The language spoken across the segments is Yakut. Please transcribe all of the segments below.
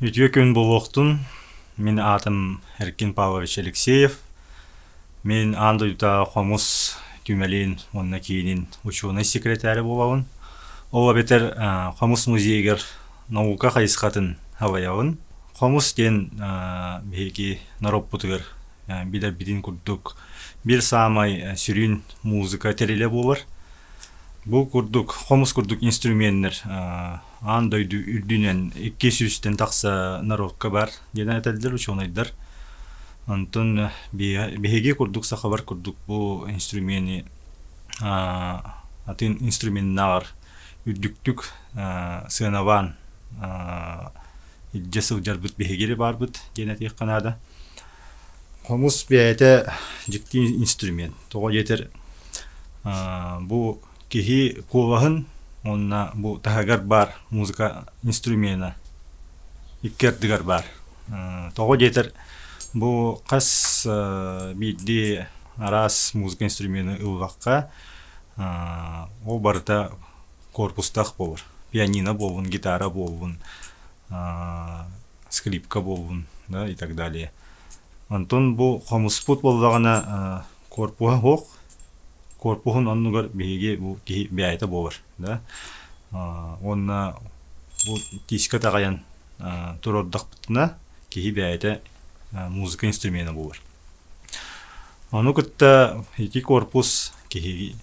Үтүө күн буолуохтун. Мин аатым Эркин Павлович Алексеев. Мин аан дойдутааҕы хомус түмэлин уонна киинин учуонай секретаря буолабын. Ол эбэтэр хомус музейыгар наука хайысхатын салайабын. Хомус диэн биһиги норуоппутугар билэрбитин курдук биир саамай сүрүн музыка тэрилэ буолар. Бу курдук хомус курдук инструменнар аан дойду үрдүнэн 200-тэн тахса народка бар диэн этэллэр учуонайдар. Онтон биһиги курдук сахалар курдук бу инструмены атын инструменнааҕар үрдүктүк сыаналаан илдьэ сылдьарбыт биһиги эрэ баарбыт диэн этиэххэ наада. Хомус бэйэтэ дьикти инструмент. Тоҕо диэтэр бу киһи куолаһын уонна бу таһыгар баар музыка инструмена икки ардыгар баар. Тоҕо диэтэр бу хас биирдии араас музыка инструмены ыллахха ол барыта корпустаах буолар. Пианино буоллун, гитара буоллун, скрипка буоллун да и так далее. Онтон бу хомуспут буоллаҕына корпуһа суох. Корпуһун оннугар биһиги бу киһи бэйэтэ буолар да. Уонна бу тиискэ таҕайан туруордахпытына киһи бэйэтэ музыка инструмена буолар. Ону кытта ити корпус киһи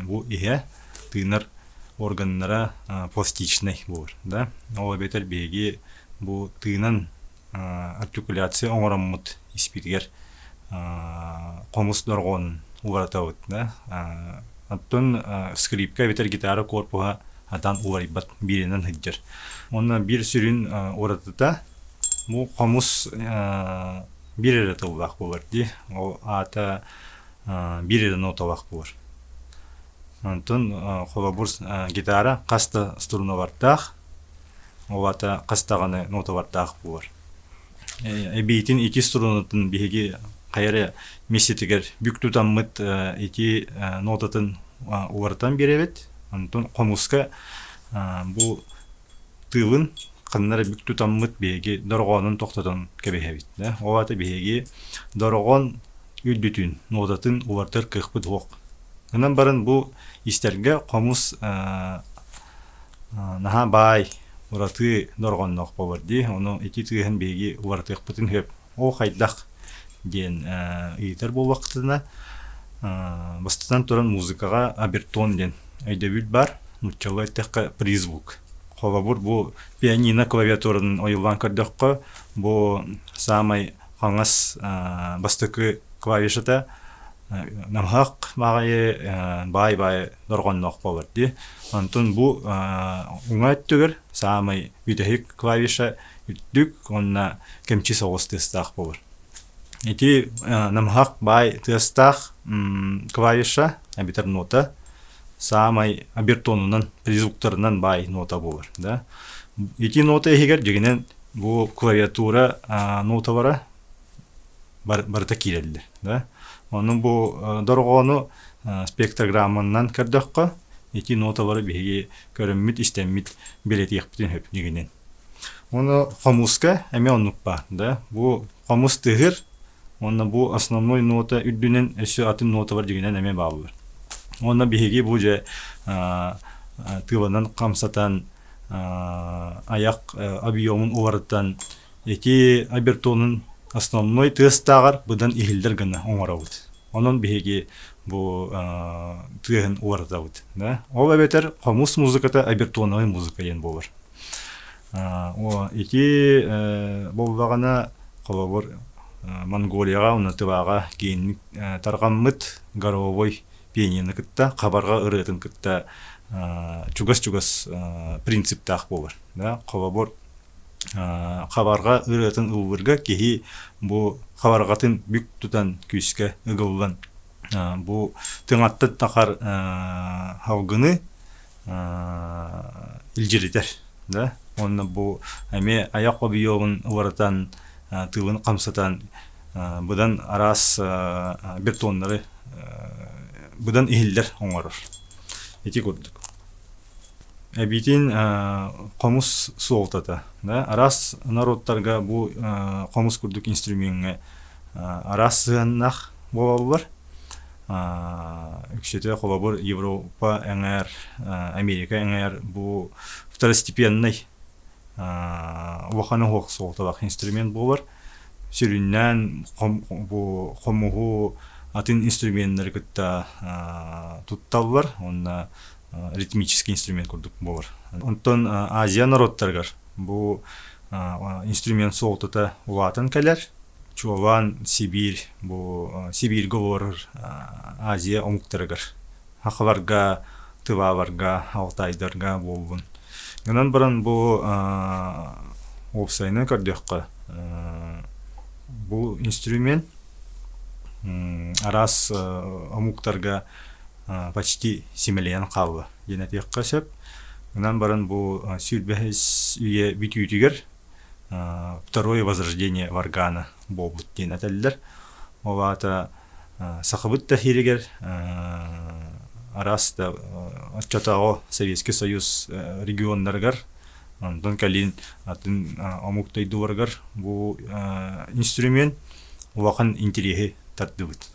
бу иһэ тыынар органнара пластичнай буолар да. Ол эбэтэр биһиги бу тыынан артикуляция оҥороммут испитигэр хомус дорҕоонун уларытабыт да. Оттон скрипка эбэтэр гитара корпуһа атан уларыйбат бииринэн сылдьар. Уонна биир сүрүн уратыта бу хомус биир эрэ тыллаах буолар дии. Ол аата биир эрэ ноталаах буолар. Онтон холобур гитара хас да струналардаах, ол аата хас даҕаны ноталардаах буолар. Эбиитин ити струнатын биһиги хайа эрэ миэстэтигэр бүк тутаммыт ити нотатын уларытан биэрэбит. Онтон хомуска бу тыылын ханна эрэ бүк тутаммыт биһиги дорҕоонун тохтотон кэбиһэбит да. Ол аата биһиги дорҕоон үрдүтүн, нуотатын уларытар кыахпыт суох. Гынан баран бу истэргэ хомус наһаа баай, ураты дорҕоонноох буолар дии. Ону ити тыаһын биһиги уларытыахпытын сөп. Ол хайдах диэн ыйытар буоллаххытына, бастатан туран музыкаҕа обертон диэн өйдөбүл баар. Нууччалыы эттэххэ призвук. Холобур, бу пианино клавиатуратын ойуулаан көрдөххө, бу саамай хаҥас бастакы клавишата намыһах баҕайы баай-баай дорҕоонноох буолар дии. Онтон бу уҥа өттүгэр саамай бүтэһик клавиша үрдүк уонна кэмчи соҕус тыастаах буолар. Ити намыһах баай тыастаах клавиша эбэтэр нота саамай обертонунан, призвуктарынан баай нота буолар. Да? Ити нота иһигэр дьиҥинэн бу клавиатура ноталара барыта киирэллэр. Да? Ону бу дорҕоону спектрограмманан көрдөххө, ити ноталары биһиги көрөммүт, истэммит билэтиэхпитин сөп дьиҥинэн. Ону хомуска эмиэ оннук баар да. Бу хомус тыһыр уонна бу основной нота үрдүнэн өссө атын ноталар дьиҥинэн эмиэ бааллар. Уонна биһиги бу дьэ тыыланан хамсатан айах объемун уларытан ити обертонун основной тыастааҕар быдан иһиллэр гына оҥоробут. Онон биһиги бу тыаһын уларытабыт. Да? Ол эбэтэр хомус музыката обертоновай музыка диэн буолар. Ити буоллаҕына, холобур, Монголияҕа уонна Тываҕа киэҥник тарҕаммыт горовой пианиноны кытта, хабарҕа ырыатын кытта чугас-чугас принциптаах буолар. Да? Холобур, хабарҕа ырыатын ыллыырга киһи бу хабарҕатын бүк тутан күүскэ ыгыллан бу тыҥаттан тахар салгыны илдьиритэр да уонна бу эмиэ айах объемун уларытан тыылын хамсатан быдан араас бетоннары быдан иһиллэр оҥорор ити курдук. Эбиитин хомус суолтата. Да, араас норуоттарга бу хомус курдук инструмеҥҥа араас сыһыаннаах буолаллар. Үксүтэ холобур Европа эҥээр, Америка эҥээр бу второстепенный улахан уһуох суолталаах инструмент буолар. Сүрүннээн бу хомуһу атын инструменнары кытта тутталлар уонна ритмический инструмент курдук буолар. Онтон Азия норуоттарыгар бу инструмент суолтата улаатан кэлэр. Чуолаан Сибиир, бу Сибииргэ олорор Азия омуктарыгар, сахаларга, тываларга, алтайдарга буоллун. Гынан баран бу уопсайынан көрдөххө, бу инструмент араас омуктарга почти симэлийэн хаалла диэн этиэххэ сөп. Гынан баран бу 25 үйэ бүтүүтүгэр второе возрождение варгана буолбут диэн этэллэр. Ол аата сахабыт да иһигэр араас да оччотооҕу Советский Союз регионнарыгар, онтон кэлин атын омук дойдуларыгар бу инструмент улахан интэриэһи тардыбыт.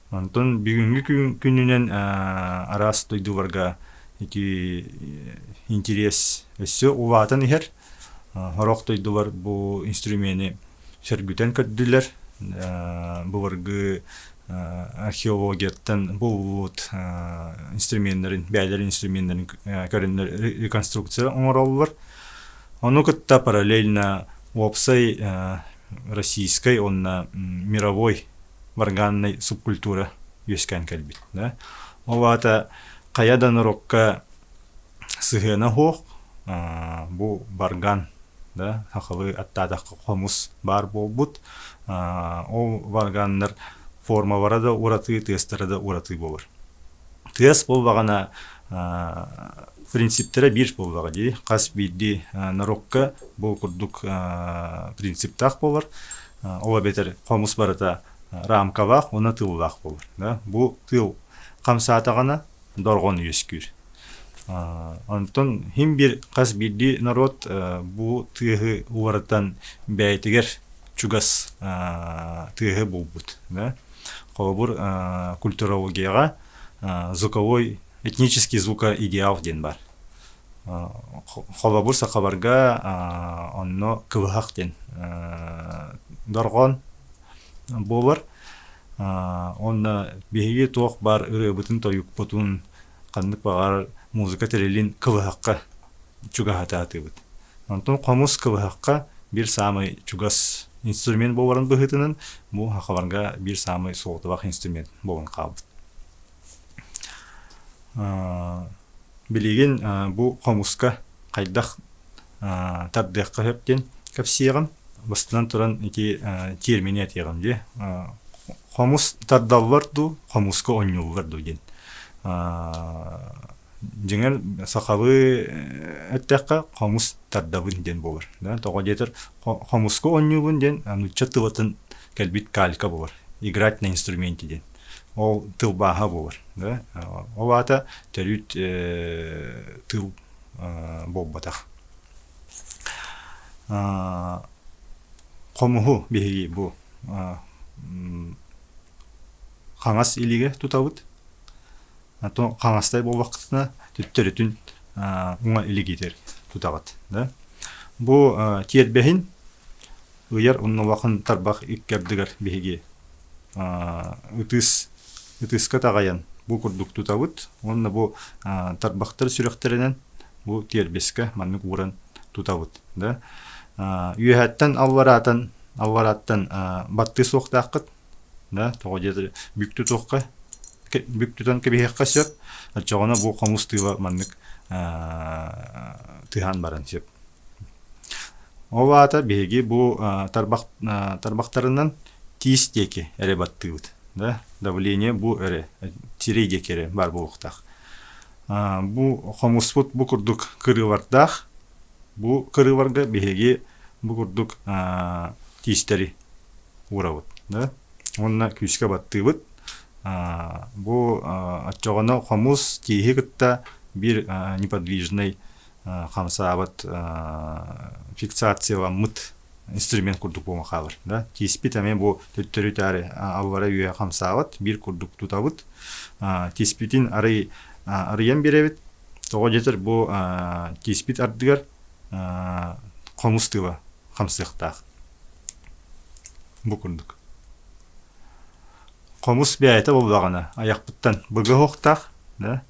Онтон бүгүҥҥү күнүнэн араас дойдуларга ити интэриэс өссө улаатан иһэр. Сорох дойдулар бу инструмены сөргүтэн көрдүлэр. Былыргы археологияттан булбут инструменнарын, бэйэлэрин инструменнарын көрөннөр реконструкция оҥороллор. Ону кытта параллельно уопсай российскай уонна мировой варганнай субкультура үөскээн кэлбит. Да? Ол аата хайа да норуокка сыһыана суох бу варган да сахалыы аттаатахха хомус баар буолбут. Ол варганнар формалара да ураты, тыастара да ураты буолар. Тыас буоллаҕына принциптэрэ биир буоллаҕа дии. Хас биирдии норуокка бу курдук принциптаах буолар. Ол эбэтэр хомус барыта рамкалаах уонна тыллаах буолар. Да? Бу тыл хамсаатаҕына дорҕоон үөскүүр. Онтон хим биир хас биирдии норуот бу тыаһы уларытан бэйэтигэр чугас тыаһы булбут. Да? Холобур, культурологияҕа звуковой этнический звукоидеал диэн баар. Холобур, сахаларга онно кылыһах диэн дорҕоон буолар. Онно биһиги туох баар ырыабытын-тойукпутун, ханнык баҕарар музыка тэрилин кылыһахха чугаһатаатыбыт. Онтон хомус кылыһахха биир саамай чугас инструмент буоларын быһыытынан бу сахаларга биир саамай суолталаах инструмент буолан хаалбыт. Билигин бу хомуска хайдах тардыахха сөп диэн кэпсиэҕим. Бастатан туран ити термини этиэҕим дии. Хомус тардаллар дуу, хомуска оонньууллар дуу диэн. Дьиҥэр сахалыы эттэххэ хомус тардабын диэн буолар. Тоҕо диэтэр хомуска оонньуубун диэн нуучча тылатын кэлбит калька буолар. Играть на инструменте диэн. Ол тылбааһа буолар. Ол аата төрүт тыл буолбатах. Хомуһу биһиги бу хаҥас илиигэ тутабыт. А хаҥастай буоллаххытына төттөрүтүн уҥа илигитэр тутаҕыт. Да? Бу тиэрбэһин ыйар уонна улахан тарбах икки ардыгар биһиги ытыс ытыска таҕайан бу курдук тутабыт уонна бу тарбахтар сүрэхтэринэн бу тиэрбэскэ маннык ууран тутабыт. Да? Үөһэттэн аллараатан алларааттан баттыы суохтааххыт да тоҕо диэтэр бүк тутуохха бүк тутан кэбиһиэххэ сөп оччоҕуна бу хомус тыыла маннык тыһаан баран сөп ол аата биһиги бу тарбах тарбахтарынан тиис диэки эрэ баттыыбыт да давление бу эрэ сирэй диэки эрэ баар буолуохтаах бу хомуспут бу курдук кырыылардаах бу кырыыларга биһиги бу курдук тиистэри уурабыт да уонна күүскэ баттыыбыт бу оччоҕуна хомус тииһи кытта Биир неподвижный хамсаабат фиксацияламмыт инструмент курдук буолан хаалар. Да? Тииспит эмиэ бу төттөрү-таары аллара үөһэ хамсаабат, биир курдук тутабыт. Тииспитин арый арыйан биэрэбит. Тоҕо диэтэр бу тииспит ардыгар хомус тыла хамсыахтаах. Бу курдук. Хомус бэйэтэ буоллаҕына айахпыттан быгыһыахтаах, да?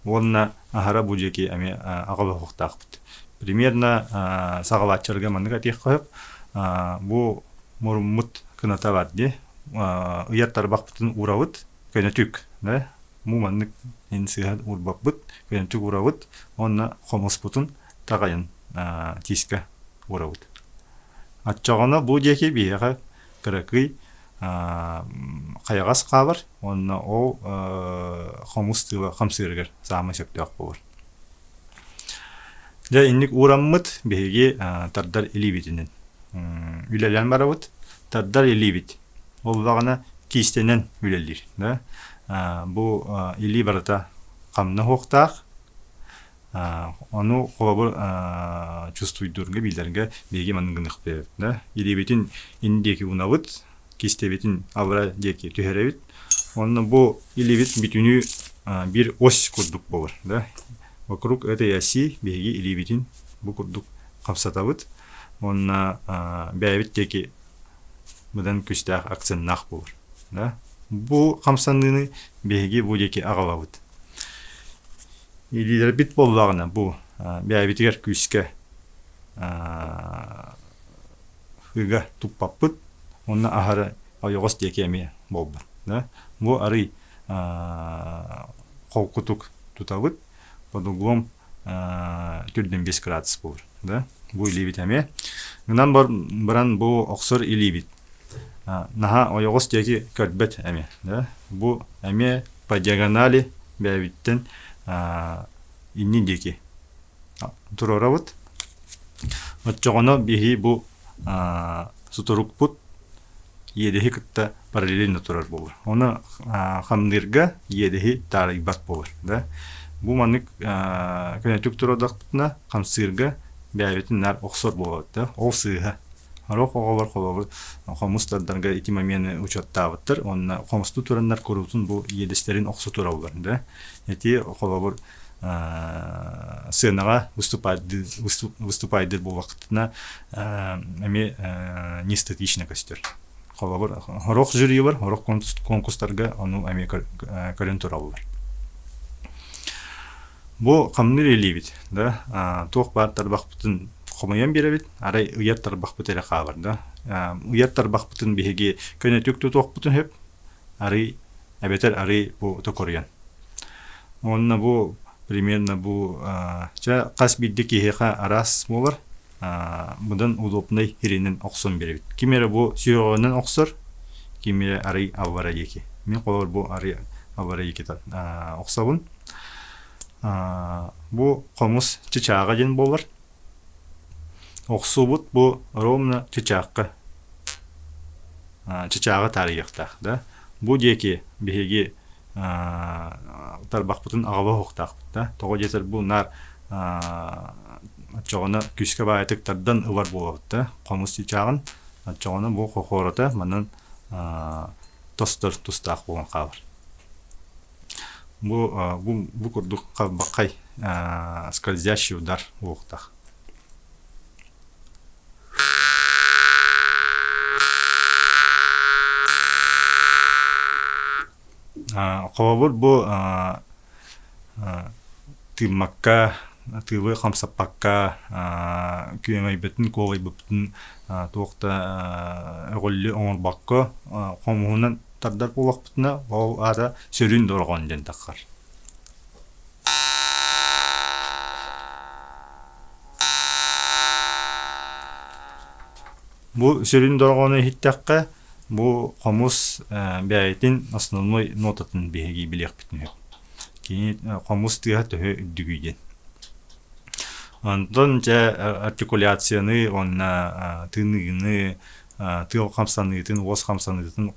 Уонна аһара бу диэки эмиэ аҕалыһыахтаахпыт. Примерно саҕалааччыларга маннык этиэххэ сөп. Бу муруммут кыната бар дии. Ыйар тарбахпытын уурабыт, көнөтүк, да? Бу маннык ин сыыһа уурбаппыт, көнөтүк уурабыт уонна хомуспутун таҕайан тиискэ уурабыт. Оччоҕуна бу диэки биһиэхэ кыракый хайаҕас хаалар уонна ол хомус тыла хамсыырыгар саамай сөптөөх буолар. Дьэ инник уураммыт биһиги тардар илиибитинэн үлэлээн барабыт. Тардар илиибит буоллаҕына киистэнэн үлэлиир. Да? Бу илии барыта хамна уһуохтаах, Ону холобур чувствуйдуурга, билэргэ биһиги маннык гыныахпыт да. Илиибитин ин диэки уунабыт, кистэбитин аллара диэки түһэрэбит. Онно бу илиибит бүтүнүү биир ось курдук буолар да. Вокруг этой оси биһиги илиибитин бу курдук хамсатабыт. Уонна бэйэбит диэки быдан күүстээх акценнаах буолар. Да? Бу хамсаныыны биһиги бу диэки аҕалабыт. Илиилэрбит буоллаҕына бу бэйэбитигэр күүскэ ыга туппаппыт уонна аһары ойоҕос диэки эмиэ буолбат. Да? Бу арый холкутук тутабыт, под углом түрдүн 5 градус буолар. Да? Бу илиибит эмиэ. Гынан баран бу охсор илиибит наһаа ойоҕос диэки көрбөт эмиэ. Да? Бу эмиэ по диагонали бэйэбиттэн иннин диэки туруорабыт. Оччоҕуна биһи бу сутурукпут иэдэһи кытта параллельно турар буолар. Ону хамныырга иэдэһи таарыйбат буолар. Да? Бу маннык көнөтүк турардахпытына хамсыырга бэйэбитин наар охсор буолабыт. Да? Ол сыыһа. Сорох оҕолор холобур хомус тардарга ити момены учуоттаабыттар уонна хомустуу тураннар куруутун бу иэдэстэрин охсо тураллар. Да? Ити холобур сценаҕа выступайдыр буоллаххытына эмиэ неэстетично көстөр. Холобур, сорох жюри бар, сорох конкурстарга ону эмиэ көрөн тураллар. Бу хамныыр илиибит, да, туох баар тарбахпытын хомуйан биэрэбит, арай ыйар тарбахпыт эрэ хаалар, да. Ыйар тарбахпытын биһиги көнөтүк тутуохпутун сөп, арый эбэтэр арый бу токуруйан. Уонна бу примерно бу чэ хас биирдии киһиэхэ араас буолар быдан удобнай сиринэн охсон биэрэбит. Ким эрэ бу сүһүөҕүнэн охсор, ким эрэ арый аллара диэки. Мин холобур бу арый аллара диэки охсобун. Бу хомус чычааҕа диэн буолар. Охсуубут бу ровно чычаахха чычааҕы таарыйыахтаах да. Бу диэки биһиги тарбахпытын аҕала оһуохтаахпыт да. Тоҕо диэтэр бу наар оччоҕуна күүскэ баайытык тардан ылар буолабыт да хомус чычааҕын. Оччоҕуна бу хохуората манан тостор тустаах буолан хаалар. Бу, бу, бу курдук халбаххай скользящий удар буолуохтаах. Холобур бу тыыммакка, тыылы хамсаппакка, күөмэйбитин, куолайбыппытын туох да өҕүллү оҥорбокко хомуһунан тардар буоллахпытына, ол аата сөрүүн дорҕоон диэн таххар. Бу сүрүн дорҕоону иһиттэххэ, бу хомус бэйэтин основной нотатын биһиги билиэхпитин сөп. Кини хомус тыаһа төһө үрдүгүй диэн. Онтон дьэ артикуляцияны уонна тыыныыны тыал хамсаныытын, уос хамсаныытын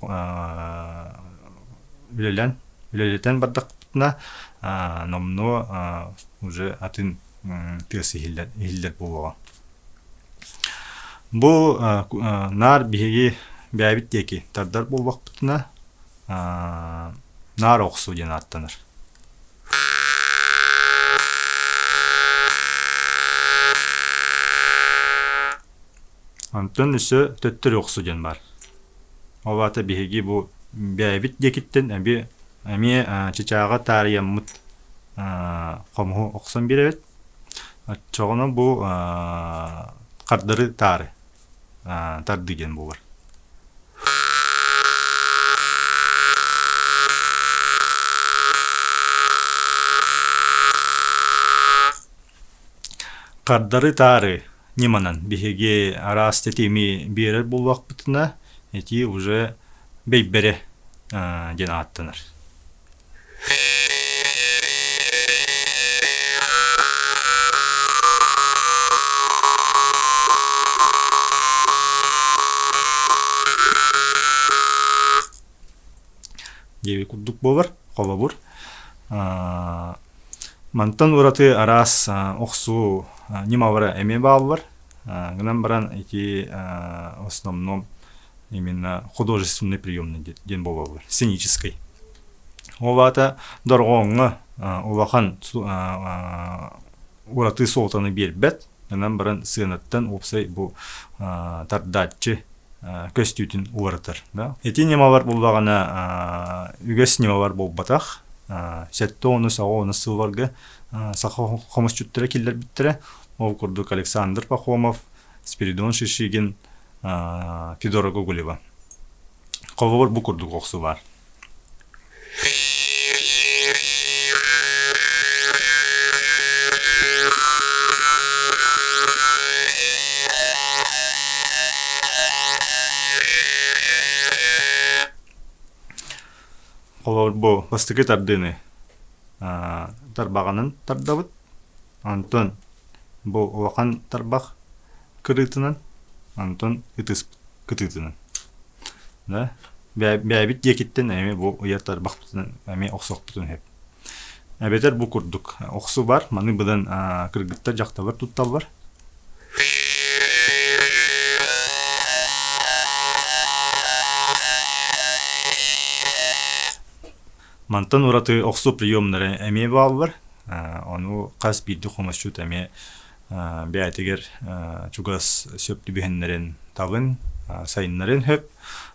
үлэлээн үлэлэтэн бардахпытына. буоллахпытына, номнуо уже атын тыас иһиллэр, иһиллэр буолуоҕа. Бу наар биһиги бэйэбит диэки тардар буоллахпытына, наар охсуу диэн ааттанар. Онтон өссө төттөрү охсуу диэн баар. Ол аата биһиги бу бэйэбит диэкиттэн эби эмиэ чычааҕа таарыйаммыт хомуһу охсон биэрэбит. Оччоҕуна бу хардары таары тардыы диэн буолар. Хардары-таары ньыманан биһиги араас тэтими биэрэр буоллахпытына, ити уже бэйбэрэ диэн ааттанар. Диэби курдук буолар, холобур. Мантан ураты араас охсуу ньымалара эмиэ бааллар. Гынан баран ити в основном именно художественный приемный диэн буолаллар, сценический. Ол аата дорҕооҥҥо улахан ураты суолтаны биэрбэт, гынан баран сыанаттан уопсай бу тардааччы көстүүтүн уларытар. Да? Ити ньымалар буоллаҕына үгэс ньымалар буолбатах. 70 онус сылларга саха хомусчуттара киллэрбиттэрэ. Ол курдук Александр Пахомов, Спиридон Шишигин, Федора Гоголева. Холобур бу курдук охсуу баар. Холобур бу бастакы тардыыны тарбаҕынан тардабыт. Онтон бу улахан тарбах кырыытынан, онтон ытыс кытыытынан. Да? Бэйэбит диэкиттэн эмиэ бу ыйар тарбахпытынан эмиэ охсуохпутун сөп. Эбэтэр бу курдук охсуу бар, маны быдан кыргыттар, дьахталлар тутталлар. Мантан ураты охсуу приемнара эмиэ бааллар. Ону хас биирдии хомусчут эмиэ бэйэтигэр чугас сөп түбэһиннэрин табын, сайыннарын сөп.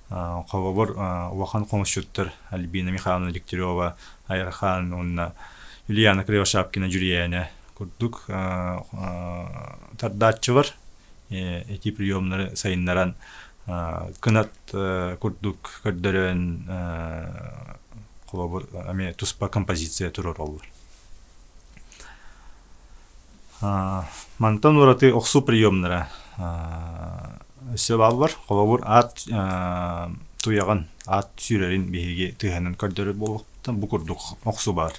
Холобур, улахан хомусчуттар Альбина Михайловна Дегтярева, Айархан уонна Ульяна Кривошапкина Дьүрүйээнэ курдук тардааччылар ити приемнары сайыннаран кынат курдук көрдөрөн холобур эмиэ туспа композиция туруораллар. Мантан ураты охсуу приемнара өссө бааллар. Холобур, аат туйаҕын, аат сүүрэрин биһиги тыаһынан көрдөрөр буолуохтан бу курдук охсуу баар.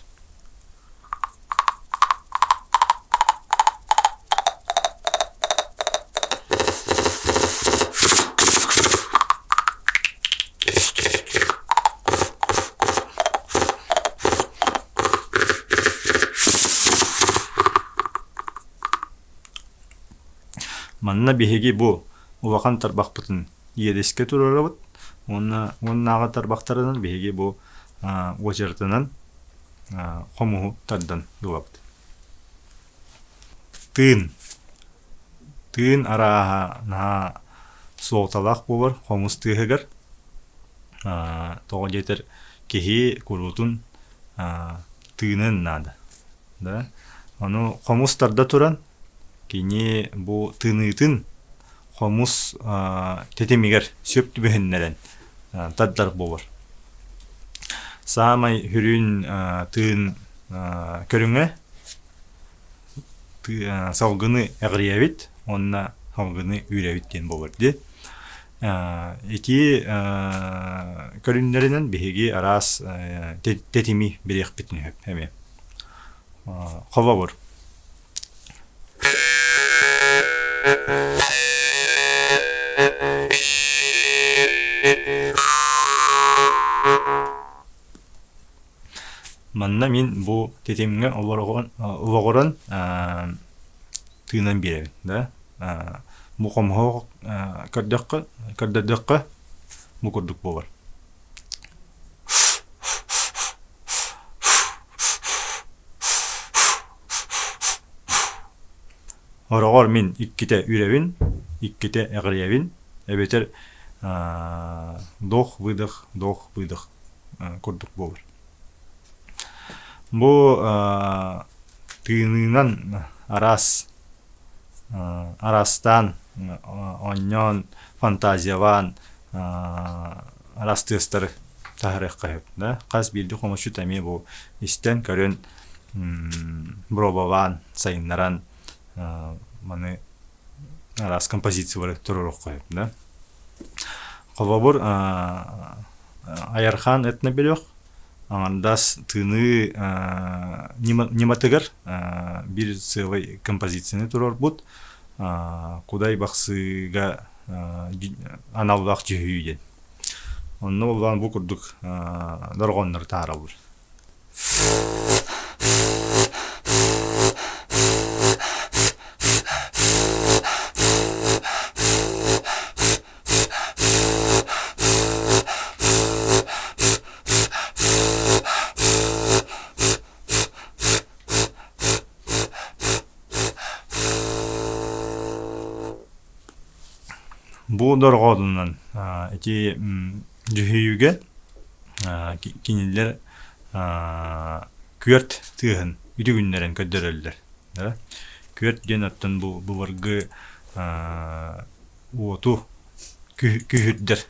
Манна биһиги бу улахан тарбахпытын иэдэскэ туруорабыт уонна уоннааҕы тарбахтарынан биһиги бу уочаратынан хомуһу тардан ылабыт. Тыын. Тыын арааһа наһаа суолталаах буолар хомус тыаһыгар. Тоҕо диэтэр киһи куруутун тыынын наада. Да? Ону хомус тарда туран кини бу тыныытын хомус тэтимигэр сөп түбэһиннэрэн тардар буолар. Саамай сүрүн тыын көрүҥэ салгыны эҕирийэбит уонна салгыны үүрэбит диэн буолар дии. Ити көрүҥнэринэн биһиги араас тэтими бириэхпитин сөп эмиэ. Холобур. Манна мин бу тэтимҥэ олоҕуран тыынан биэрэбин да. Бу хомуһу көрдөххө, көрдөрдөххө бу курдук буолар. Хороҕор мин иккитэ үрэбин, иккитэ эҕирийэбин, эбэтэр вдох-выдох, вдох-выдох курдук буолар. Бу тыыныынан араас араастаан оонньоон, фантазиялаан араас тыастары таһаарыахха сөп да. Хас биирдии хомусчут эмиэ бу истэн, көрөн, боруобалаан, сайыннаран маны араас композициялары туруоруохха сөп да. Холобур, Айархаан этнобөлөх аҥардас тыыныы ньыматыгар биир сыалай композицияны туруорбут Кудай Бахсыга аналлаах дьүһүйүү диэн. Онно улаан бу курдук дорҕооннору таһаараллар. Бу дорҕоонунан ити дьүһүйүүгэ кинилэр күөрт тыаһын үтүгүннэрэн көрдөрөллөр. Күөрт диэн оттон бу былыргы уоту күһүрдэр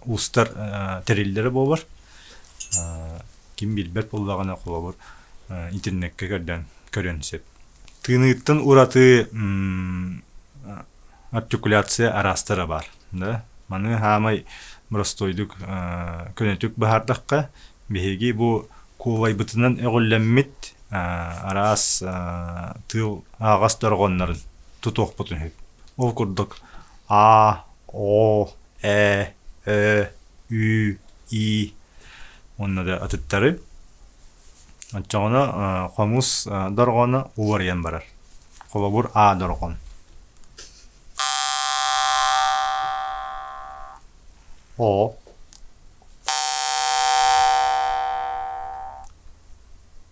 уустар тэриллэрэ буолар. Ким билбэт буоллаҕына, холобур, интернеккэ көрдөөн көрүөн сөп. Тыыныыттан ураты артикуляция араастара баар. Да? Маны хаамай боростуойдук көнөтүк быһаардахха, биһиги бу куолайбытынан өҕүллэммит араас тыал аҕас дорҕооннорун тутуохпутун сөп. Ол курдук А, О, Э, Ö, Ү, И уонна да атыттары. Оччоҕуна хомус дорҕооно уларыйан барар. Холобур, А дорҕоон. О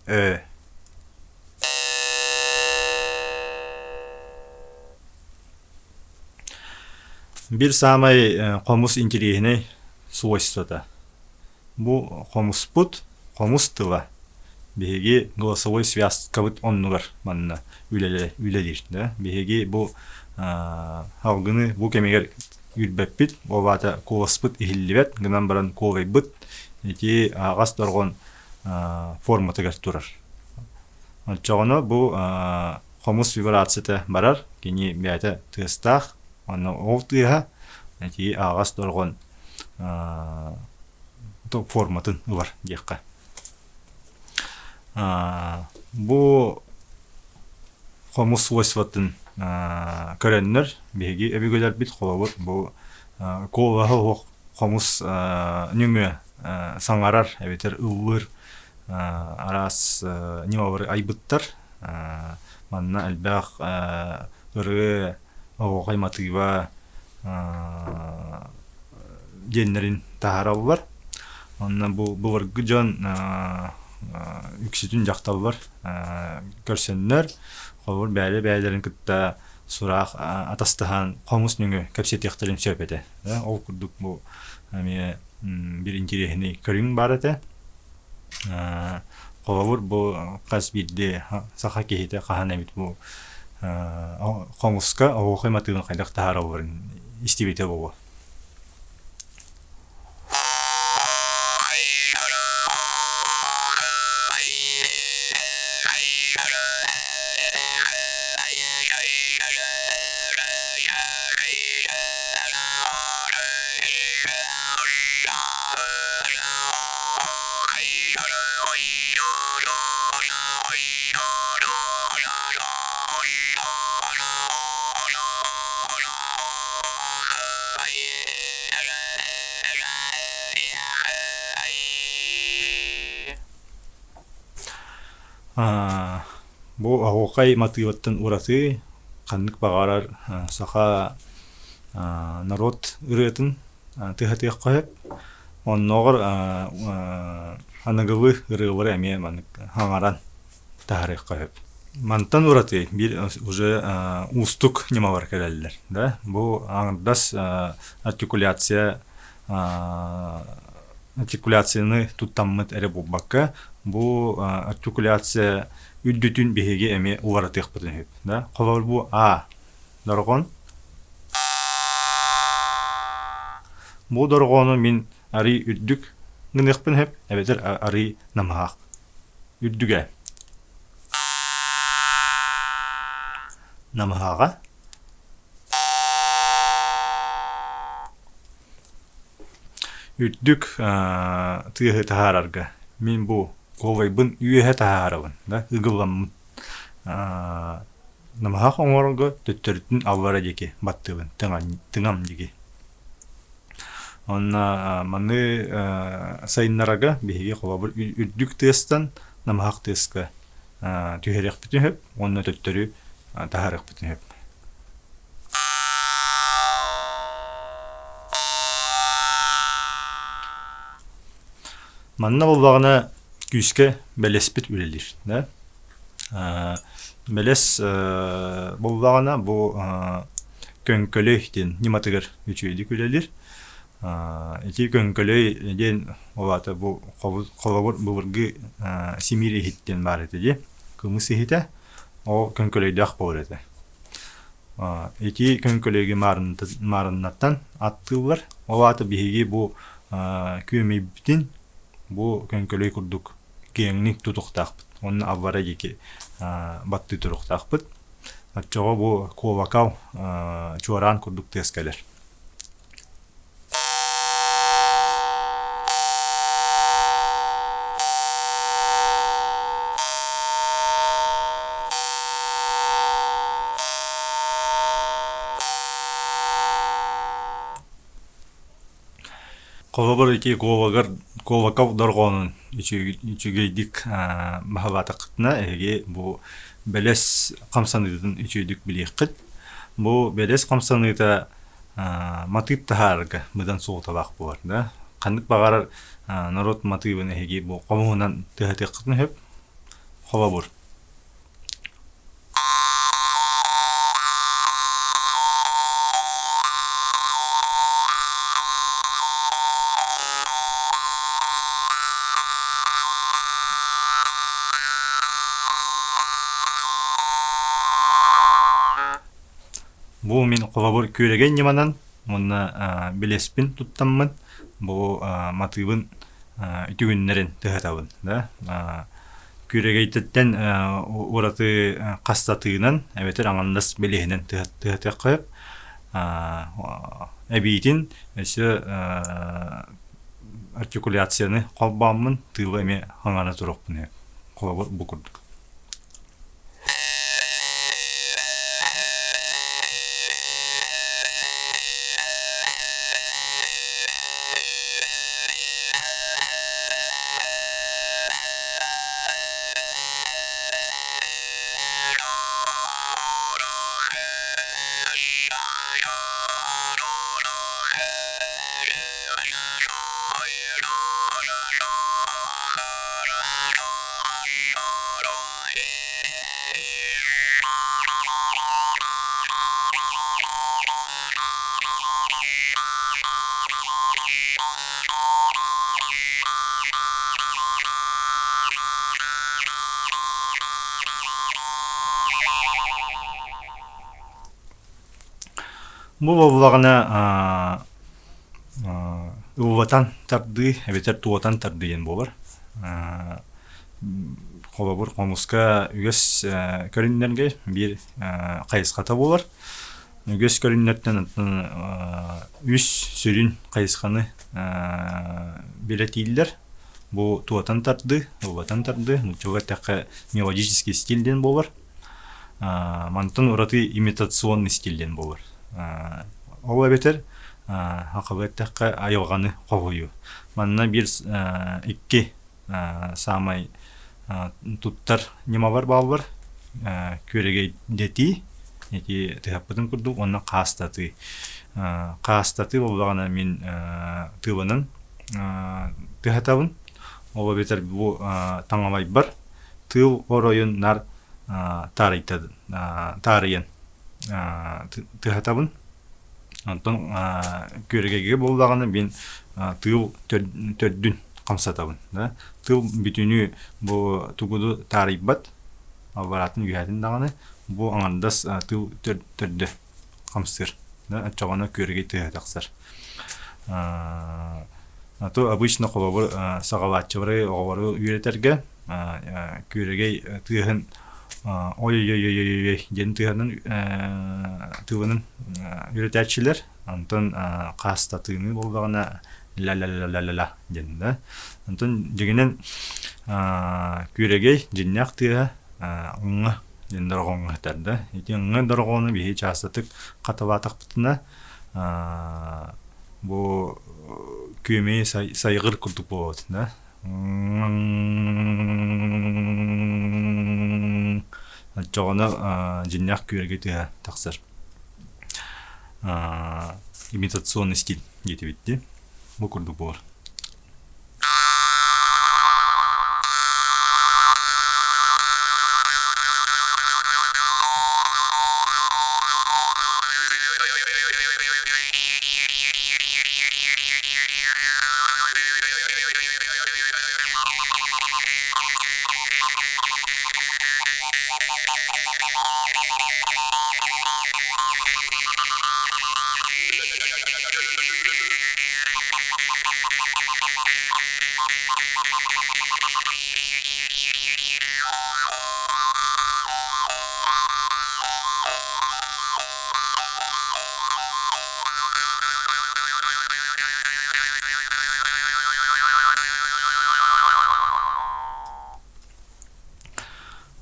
Ö Биир саамай хомус интэриэһинэй свойствота. Бу хомуспут хомус тыла. Биһиги голосовой связкабыт оннугар манна үлэлиир. Да? Биһиги бу салгыны бу кэмигэр үүрбэппит, ол аата куоласпыт иһиллибэт гынан баран куолайбыт ити аҕас дорҕоон форматыгар турар. Оччоҕуна бу хомус вибрацията барар, кини бэйэтэ тыастаах, уонна ол тыаһа ити аҕас дорҕоон форматын ылар диэххэ. Бу хомус свойствотын көрөннөр биһиги өбүгэлэрбит холобур бу куолаһа суох хомус нөҥүө саҥарар эбэтэр ыллыыр араас ньымалары айбыттар. Манна элбэх ырыа, оһуохай матыыба диэннэрин таһаараллар. Онно бу былыргы дьон үксүтүн дьахталлар көрсөннөр, холобур бэйэ-бэйэлэрин кытта сураах атастаһан хомус нөҥүө кэпсэтиэхтэрин сөп этэ. Ол курдук бу эмиэ биир интэриэһинэй көрүҥ баар этэ. Холобур, бу хас биирдии саха киһитэ хаһан эмит бу хомуска оһуохай матыыбын хайдах таһааралларын истибитэ буолуо. Бу оһуохай матыыбыттан ураты ханнык баҕарар саха норуот ырыатын тыаһатыахха сөп. Оннооҕор аныгылыы ырыалары эмиэ маннык хаҥаран таһаарыахха сөп. Мантан ураты биир уже уустук ньымалар кэлэллэр. Да? Бу аҥардас артикуляция артикуляцияны туттаммыт эрэ буолбакка, бу артикуляция үрдүтүн биһиги эмиэ уларытыахпытын сөп. Да? Холобур бу А дорҕоон. Бу дорҕоону мин арый үрдүк гыныахпын сөп, эбэтэр арый намыһах. Үрдүгэ. Намыһаҕа. Үрдүк тыаһы таһаарарга мин бу куолайбын үөһэ таһаарабын да ыгылламмын намыһах оҥорорго төттөрүтүн аллара диэки баттыыбын тыҥам диэки. Онно маны сайыннарарга биһиги холобур үрдүк тыастан намыһах тыаска түһэриэхпитин сөп уонна төттөрү таһаарыахпытын сөп. Манна буоллаҕына күүскэ бэлэспит үлэлиир. Да? Бэлэс буоллаҕына бу көҥкөлөй диэн ньыматыгар үчүгэйдик үлэлиир. Ити көҥкөлөй диэн ол аата бу холобур былыргы симиир иһит диэн баар этэ дии. Кымыс иһитэ ол көҥкөлөйдөөх буолар этэ. Ити көҥкөлөйгө маарыннаттан аттыыллар. Ол аата биһиги бу күөмэйбитин бу көҥкөлөй курдук киэҥник тутуохтаахпыт уонна аллара диэки баттыы туруохтаахпыт. Оччоҕо бу куолакал чуораан курдук тыас кэлэр. Холобур ити куобагар куобакал дорҕоонун үчүгэйдик баһылаатаххытына эһиги бу бэлэс хамсаныытын үчүгэйдик билиэххит. Бу бэлэс хамсаныыта матыып таһаарарга быдан суолталаах буолар да. Ханнык баҕарар норуот матыыбын эһиги бу хомуһунан тыаһатыаххытын сөп. Холобур. Бу мин холобур күөрэгэй ньыманан уонна билэспин туттаммын бу матыыбын үтүгүннэрин тыһатабын да Күөрэгэйтэттэн ураты хастатыынан эбэтэр аҥардас бэлиэһинэн тыһатыахха сөп. Эбиитин өссө артикуляцияны холбооммун тыыла эмиэ хаҥана туруохпун сөп. Холобур бу курдук. Бу буоллаҕына ыллатан тардыы эбэтэр туотан тардыы диэн буолар. Холобур, хомуска үгэс көрүҥнэргэ биир хайысхата буолар. Үгэс көрүҥнэртэн үс сүрүн хайысханы билэтииллэр. Бу туотан тардыы, ыллатан тардыы, нууччалыы эттэххэ мелодический стиль диэн буолар. Мантан ураты имитационный стиль диэн буолар. Ол эбэтэр сахалыы эттэххэ айылҕаны хоһуйуу. Манна биир икки саамай Туттар ньымалар бааллар. Күөрэгэйдэтии, ити тыһаппытын курдук уонна хаастатыы. Хаастатыы буоллаҕына мин тыыланан тыһатабын. Ол эбэтэр бу таҥалайбар тыыл оройун нар таарыйан тыһатабын. Онтон күөрэгэйгэ буоллаҕына мин тыыл төрдүн хамсатабын. Тыл бүтүнүү бу тугу таарыйбат, аллараатын үөһээтин даҕаны бу аҥардас тыл төрдө хамсыыр. Оччоҕуна күөрэгэй тыаһа тахсар. А то обычно холобур саҕалааччылары оҕолору үөрэтэргэ күөрэгэй тыаһын ой-ой-ой-ой-ой диэн тыаһынан тыыланан үөрэтээччилэр. Онтон хаастатыыны буоллаҕына ля-ля-ля-ля-ля диэн да. Онтон дьиҥинэн күөрэгэй дьиҥнээх тыаһа уҥа диэн дорҕооҥҥо сытар да. Ити уҥа дорҕоону биһиги чаастатык хатылаатахпытына бу күөмэйи сайҕыр курдук буолабыт да. Оччоҕуна дьиҥнээх күөргэ тыаһа тахсар. Имитационный стиль диэтибит дии. Бу курдук буолар.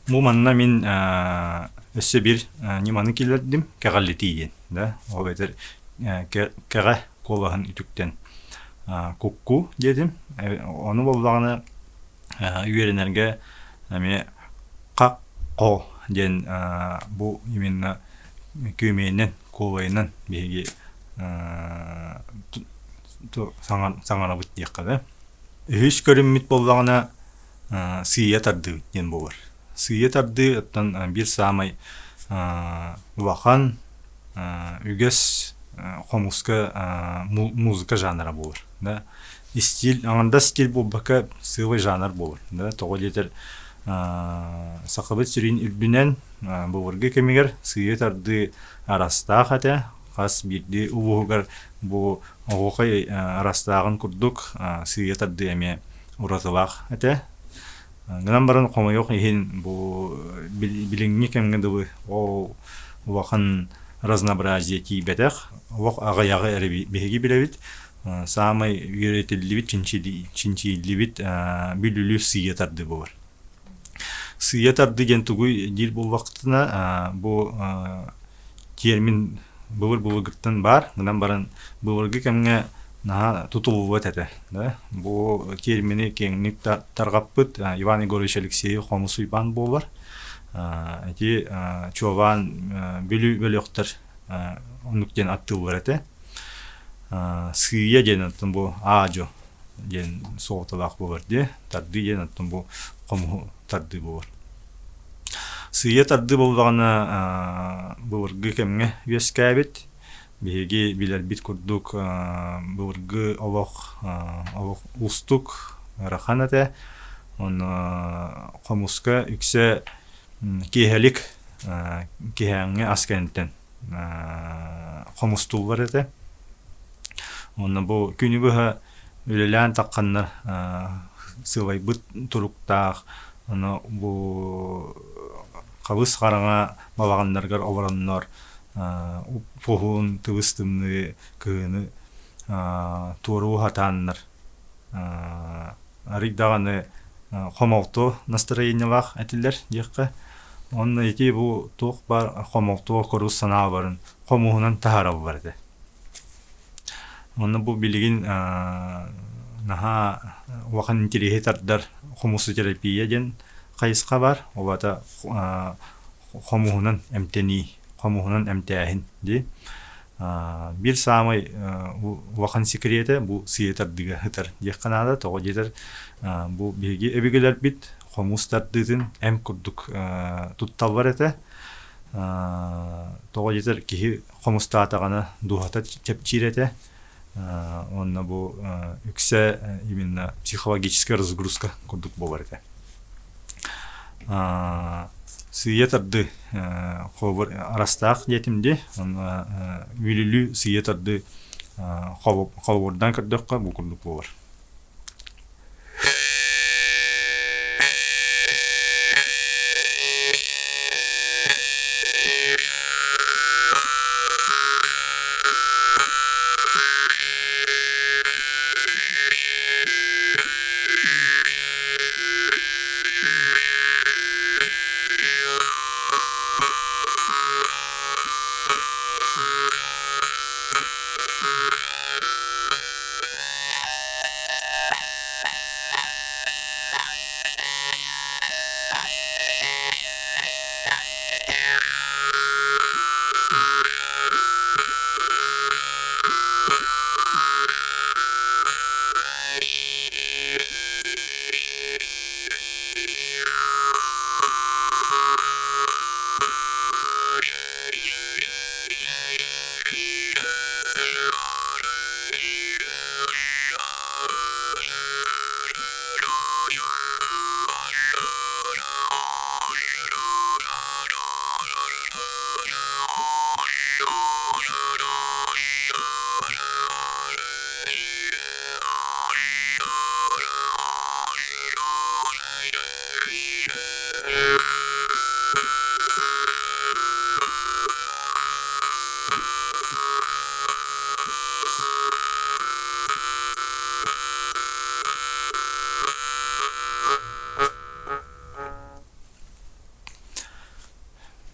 Бу манна мин өссө биир ньыманы киллэрдим кэҕэллитии диэн да ол эбэтэр кэҕэ куолаһын үтүктэн кукку диэтим ону буоллаҕына үөрэнэргэ эмиэ ха-хо диэн бу именно күөмэйинэн куолайынан биһиги саҥарабыт диэххэ да. Үһүс көрүммүт буоллаҕына сыыйа тардыы диэн буолар. Сыыйа тардыы оттон биир саамай улахан үгэс хомуска музыка жанра буолар. Да? Стиль, аҥардас стиль буолбакка сыалай жанр буолар. Да? Тоҕо диэтэр сахабыт сирин үрдүнэн былыргы кэмигэр сыыйа тардыы арастаах этэ. Хас биирдии улууһугар бу оһуохай арастааҕын курдук сыыйа тардыы эмиэ уратылаах этэ. Гынан баран хомойуох иһин бу билиҥҥи кэмҥэ дылы ол улахан разнообразие тиийбэтэх. Олох аҕыйаҕы эрэ биһиги билэбит. Саамай үөрэтиллибит, чинчийиллибит бүлүлү сыыйа тардыы буолар. Сыыйа тардыы диэн тугуй диир буоллахтына, бу термин былыр-былыргыттан баар, гынан баран былыргы кэмҥэ наһаа тутуллубат этэ. Да? Бу термини киэҥник тарҕаппыт Иван Егорович Алексеев Хомус Уйбаан буолар. Ити чуолаан Бүлүү бөлөхтөр оннук диэн аттыыллар этэ. Сыыйа диэн оттон бу аадьо диэн суолталаах буолар дии. Тардыы диэн оттон бу хомуһу тардыы буолар. Сыыйа тардыы буоллаҕына былыргы кэмҥэ үөскээбит. Биһиги билэрбит курдук былыргы олох олох уустук, ыарахан этэ. Онно хомуска үксэ киэһэлик киэһээҥҥи ас кэнниттэн хомустууллар этэ. Уонна бу күнү быһа үлэлээн тахханнар сылайбыт туруктаах, ону бу хабыс хараҥа балаҕаннарыгар олороннор уһун тыбыс тымныы кыһыны туоруу сатааннар арый даҕаны хомолто настроениелаах этилэр диэххэ. Онно ити бу туох баар хомолто курус санааларын хомуһунан таһаараллар этэ. Онно бу билигин наһаа улахан интэриэһи тардар хомусотерапия диэн. хайысха баар. Ол аата хомуһунан эмтэнии, хомуһунан эмтээһин дии. Биир саамай улахан секретэ бу сыыйа тардыыга сытар диэххэ наада. Тоҕо диэтэр бу биһиги өбүгэлэрбит хомус тардыытын эм курдук тутталлар этэ. Тоҕо диэтэр киһи хомустаатаҕына дууһата чэпчиир этэ. Уонна бу үксэ именно психологическая разгрузка курдук буолар этэ. Сыыйа тарды холобур арастаах диэтим дии. Онно үөлүлүү сыыйа тарды холобурдаан көрдөххө бу курдук буолар.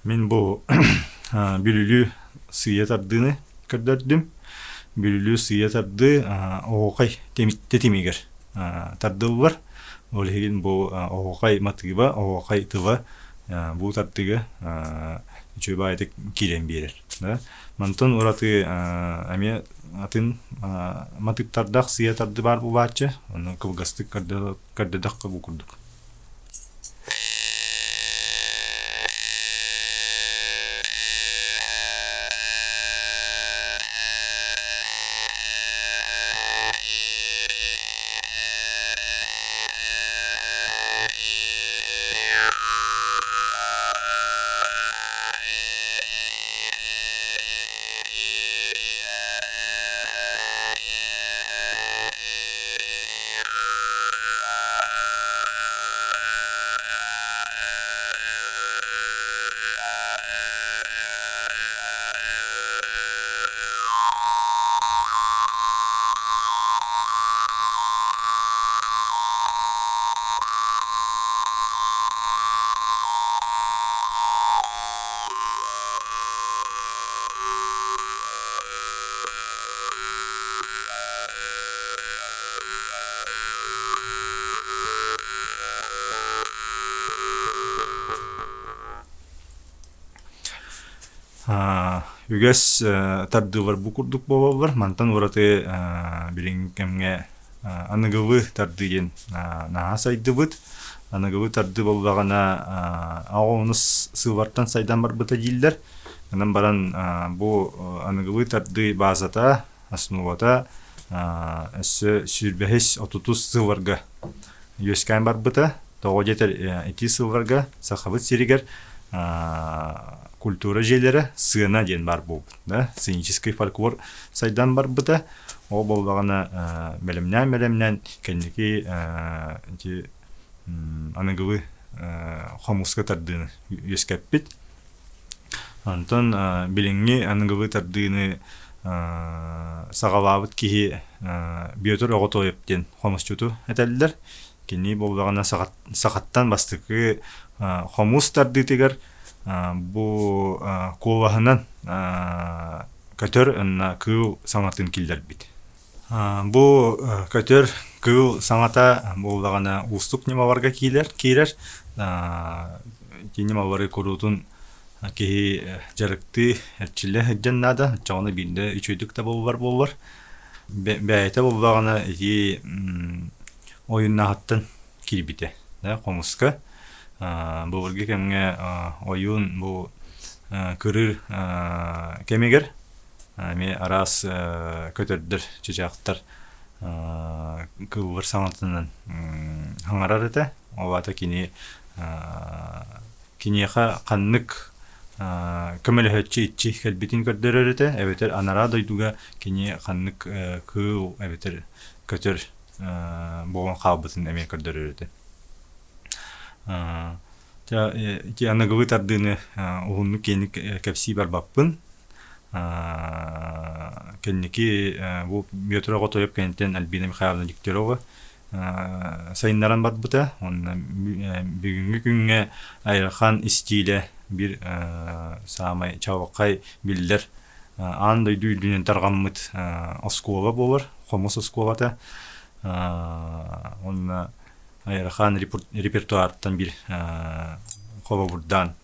Мин бу Бүлүлүү сыыйа тардыыны көрдөрдүм. Бүлүлүү сыыйа тардыы оһуохай тэтимигэр тардыллар. Ол иһин бу оһуохай матыыба, оһуохай тыла бу тардыыга үчүгэй баайытык киирэн биэрэр. Мантан ураты эмиэ атын матыыптардаах сыыйа тарды баар буолааччы. Ону кылгастык көрдөдөххө бу курдук. Үгэс тардыылар бу курдук буолаллар. Мантан ураты билиҥҥи кэмҥэ аныгылыы тардыы диэн наһаа сайдыбыт. Аныгылыы тардыы буоллаҕына аҕа сыылартан сайдан барбыта дииллэр. Онон баран бу аныгылыы тардыы баазата, основата өссө сүүрбэһис, отутус сылларга үөскээн барбыта. Тоҕо диэтэр ити сылларга Сахабыт сиригэр культура дьиэлэрэ сыана диэн баар буолбут. Да? Сценический фольклор сайдан барбыта. Ол буоллаҕына бэлэмнээн-бэлэмнээн кэнники ити аныгылыы хомуска тардыыны үөскэппит. Онтон билиҥҥи аныгылыы тардыыны саҕалаабыт киһи Бүөтүр Оҕотоев диэн хомусчуту этэллэр. Кини буоллаҕына сахаттан бастакы хомус тардыытыгар бу куолаһынан көтөр уонна кыыл саҥатын киллэрбит. Бу көтөр, Кыыл саҥата буоллаҕына уустук ньымаларга киирэр, киирэр. Ити ньымалары куруутун киһи дьарыктыы, эрчиллэ сылдьан наада. Оччоҕуна биирдэ үчүгэйдик да буоллар буоллар. Бэйэтэ буоллаҕына ити ойуннааһыттан киирбитэ хомуска. Былыргы кэмҥэ ойуун бу кырыыр кэмигэр эмиэ араас көтөрдөр, чычаахтар кыыллар саҥатынан хаҥарар этэ. Ол аата кини киниэхэ ханнык көмөлөһөөччү иччи кэлбитин көрдөрөр этэ, эбэтэр анараа дойдуга кини ханнык кыыл эбэтэр көтөр буолан хаалбытын эмиэ көрдөрөр этэ. Ити аныгылыы тардыыны уһуннук киэҥник кэпсии барбаппын. Кэнники бу Петр Оҕотоев кэнниттэн Альбина Михайловна Дегтярева сайыннаран барбыта. Уонна бүгүҥҥү күҥҥэ Айархан истиилэ биир саамай чаҕылхай биллэр аан дойду үрдүнэн тарҕаммыт оскуола буолар, хомус оскуолата. Уонна Айархан репертуартан биир холобурдаан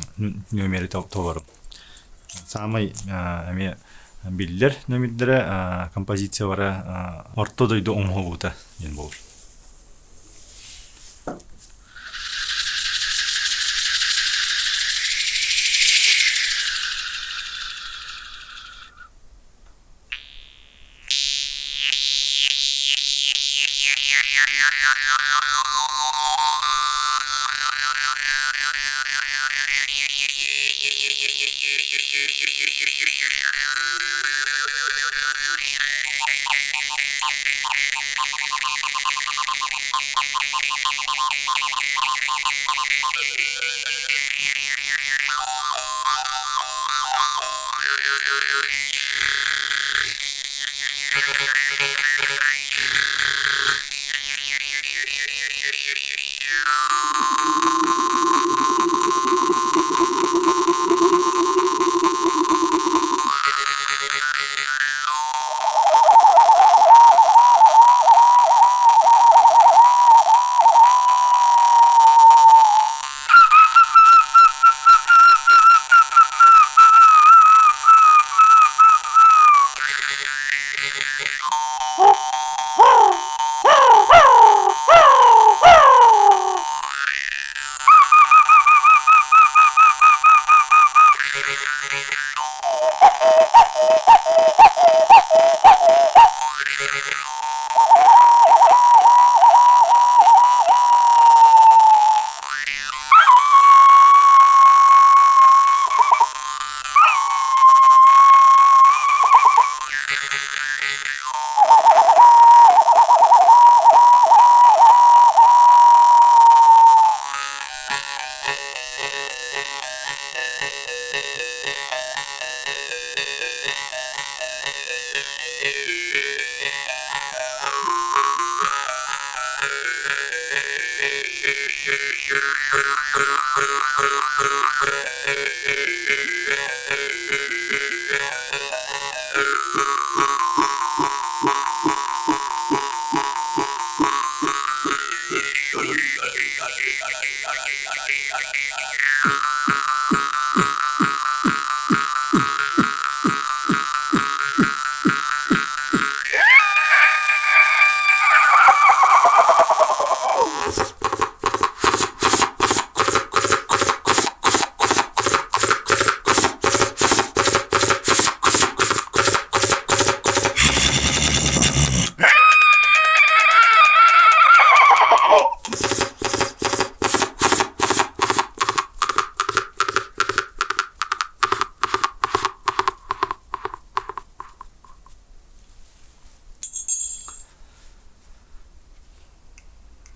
нүөмэри толору. Саамай эмиэ биллэр нөмүрдэрэ композициялара Орто дойду оҥоһуллубута диэн буолар.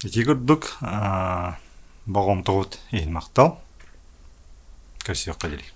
Ити курдук болҕомтоҕут иһин махтал. Көрсүөххэ диэри.